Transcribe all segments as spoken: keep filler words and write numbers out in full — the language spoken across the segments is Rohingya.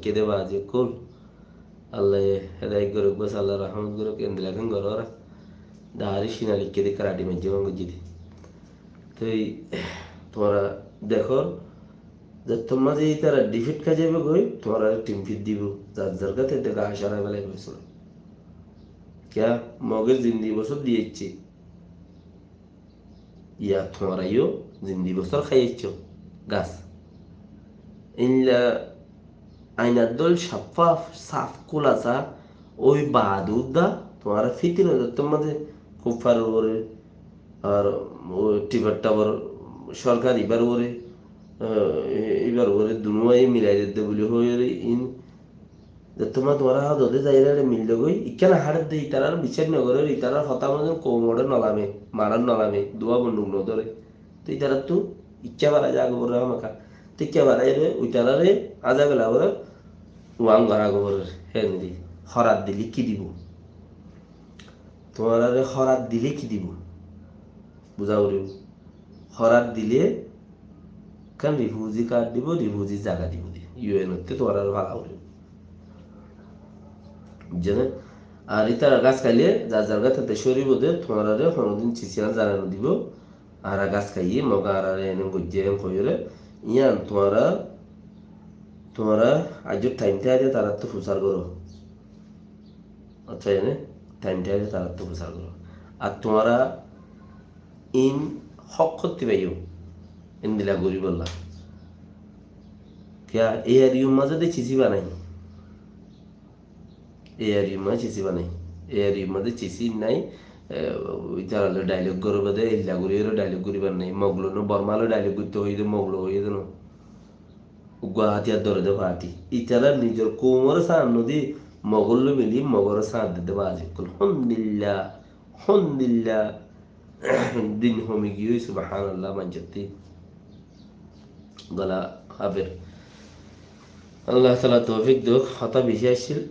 Kede bazi kul. Allaye hedayet goruk, bas Allah rahmot goruk, endilla ken goró ora. Dahari cina likke de karati maijje bang gojje de. Toi tuáñra dekór, zettót maze ítara defeat kái zaibo goi, tuáñrare team fit dibo, zar zar gate de gaa sarai belaibo sóra. Kiya, Moge zindi bosór diyeicce. Iya tuáñra yó zindi bosór háiyaicco gas. Illa ainar dol saffaf, saf kulasa, ói baade udda tuáñra fitina dottor maze kuffar uore, ar ó tifatta bor sorkar ibar uore, eh, ibar uore dunuwaye milai dedde buli hoiyore in Ze tuáñra tuáñra házode zaiyóre millo goi, ikká no háredde, itarar biccác no gorer, itarar hotá mozin koum ore no lame, marar no lame, duwa bonduk no dóre. Toi itarattu ikká barai zago bore hámaka. Toi ikká baraire, itarare aza bela bore, uang gora go bore, héndilla. Horat dile ki dibo? Tuáñrare horat dile ki dibo? Buza foribo. Horat dile kan refugee card dibo, refugee zaga dibo de. U N otte tuáñrare fala foribo. Buzzo né? Ar ítara gas háile zar zar gat tate soribo de, tuáñrare honodin ciciyan zara no dibo. Añára gas háiye, Moge añárare ene goijje en hoiyore, iyan tuáñra, tuáñra aijjó time tákte tarattú fusar goró. Accá, ene time tákte tarattú fusar goró. Ar tuáñra in hók hottí faiyó, endilla goríbolla. Kiya, ei area r maze de cisi banai. Ei area r maze cisi banai. Ei area r maze cisi nai. Eh, ítara loi dialogue goró bade, illa gorí ero dialogue goríbar nai. Mog loi no, Borma loi dialogue goitto hoiyé de, Mog loi hoiyé de no. Uggwá hátiyar dóre de party. Ítara nizor koumore sáñt no di, Mogor loi mili, Mogore sáñt de de bazi ókkol. Hondilla, hondilla din homi giyói, subhanallah, mancottí. Gola haber. Allah taala toufik douk, hotá beci accíl.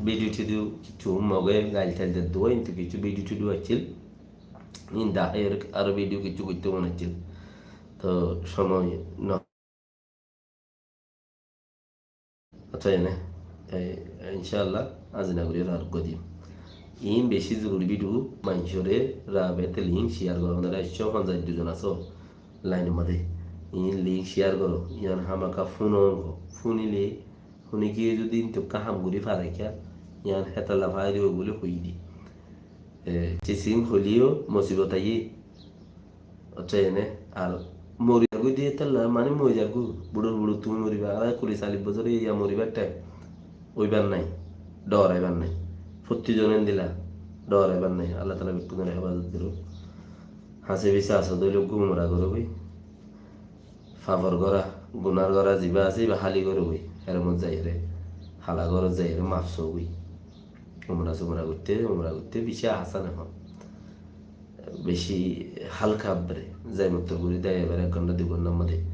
Video tidio kissú Moge gail tail dedde, kintu kissú video tidio accíl. Inda aher aró video kissú goitto mone accíl. Toi somoi no. Accá, ene, e, incállah, aijja no gorí ar uggwá dim. In beci zoruri video, maincóre rabe te link share goró, onora ekcó fonzaic dui zon asó line or maze. In link share goró, iyan hámaka fúno, fúnile, fúni giyé zodi in tokka ham gorí fare kiya, iyan hétalla faida óibo buli hoi di. E, cisi hoileyo musibot aiyé. Accá, ene, ar mori zargói de hétalla, mani mori zargói, buçor buçor tumi moriba, ar kuri sallis bosór iya moribar time, óibar nai, dhoraibar nai. Fottí zon endilla, dhoraibar nai. Allah taala bekkúnore hefazot gorouk. Hase bise asó de óile gúm ora goró goi. Fafor gora, gunar gora ziba asé, iba háli goró goi. Héramot zaiyóre, hala gorot zaiyóre maf só goi. Umra sumra goitte, umra goitte beci asan ehón. Beci halka abbare. Zai mottor gori dai, ebar ek gonta dui gontar maze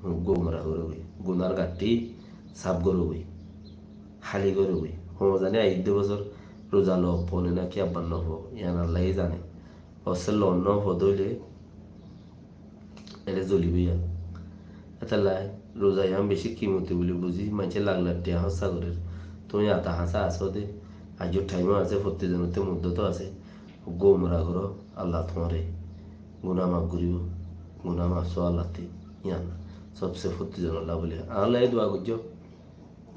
gúm ora goró goi. Gunar gatti saf goró goi. Háli goró goi. Hon zani aidde bosór ruza lo fone naki abbar no fo. Iyan Allah ye zane. Óse lon no fo de óile ere zolibo iyan. Etalla ruza iyan beci kimoti buli buzi, maincé lak lak tiya hóssa gorer. Tumi ata hasa asó de, aijjo time asé, fottí zonotte muddot asé. Gúm ora goró, Allah tuáñre guna maf goribo, guna maf só Allah tte. Iyan sobse fottí zonolla buli. Añálla dua goijjo.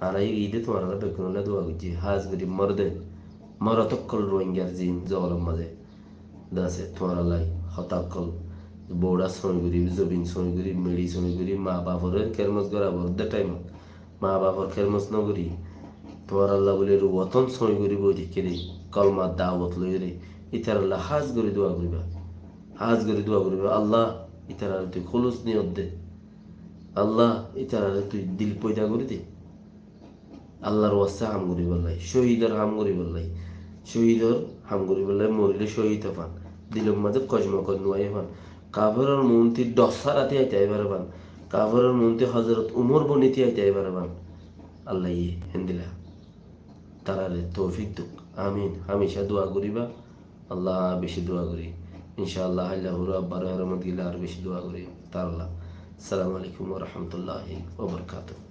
Añára e ide tuáñralla bekkúnolla dua goijji, hás gorí morde, morot ókkol Rohingyar zin zolor maze de asé, tuáñralla hotá ókkol, bouçá sói gorí, zobin sói gorí, meçi sói gorí, ma bafore kermos gora bor de time ot, ma bafor kermos no gorí, tuáñralla buli ru woton sói gorí boi táikke de, kolmar dawot loiyore, itaralla hás gorí dua goriba, hás gorí dua goriba, Allah, itarare tui hólus niyot de. Allah, itarare tui dil foida gorí de. Allar waste ham goríbolla, cóhidor ham goríbolla, cóhidor ham goríbolla, morile cóhid óiban. Dilor maze kocmokot no óiban. Kaferor muúnti dhor sára tiyai tiyai fariban. Kaferor muúnti Hozorot Umor boni tiyai tiyai fariban. Allah ye héndilla tarare toufik douk. Amin. Hámica dua goríba. Allah beci dua gorí. Incállah, háilla fura abbar héramot gile ar beci dua gorí. Taralla. Assalamu alaikum wa rahmatullahi wa barakatuhu.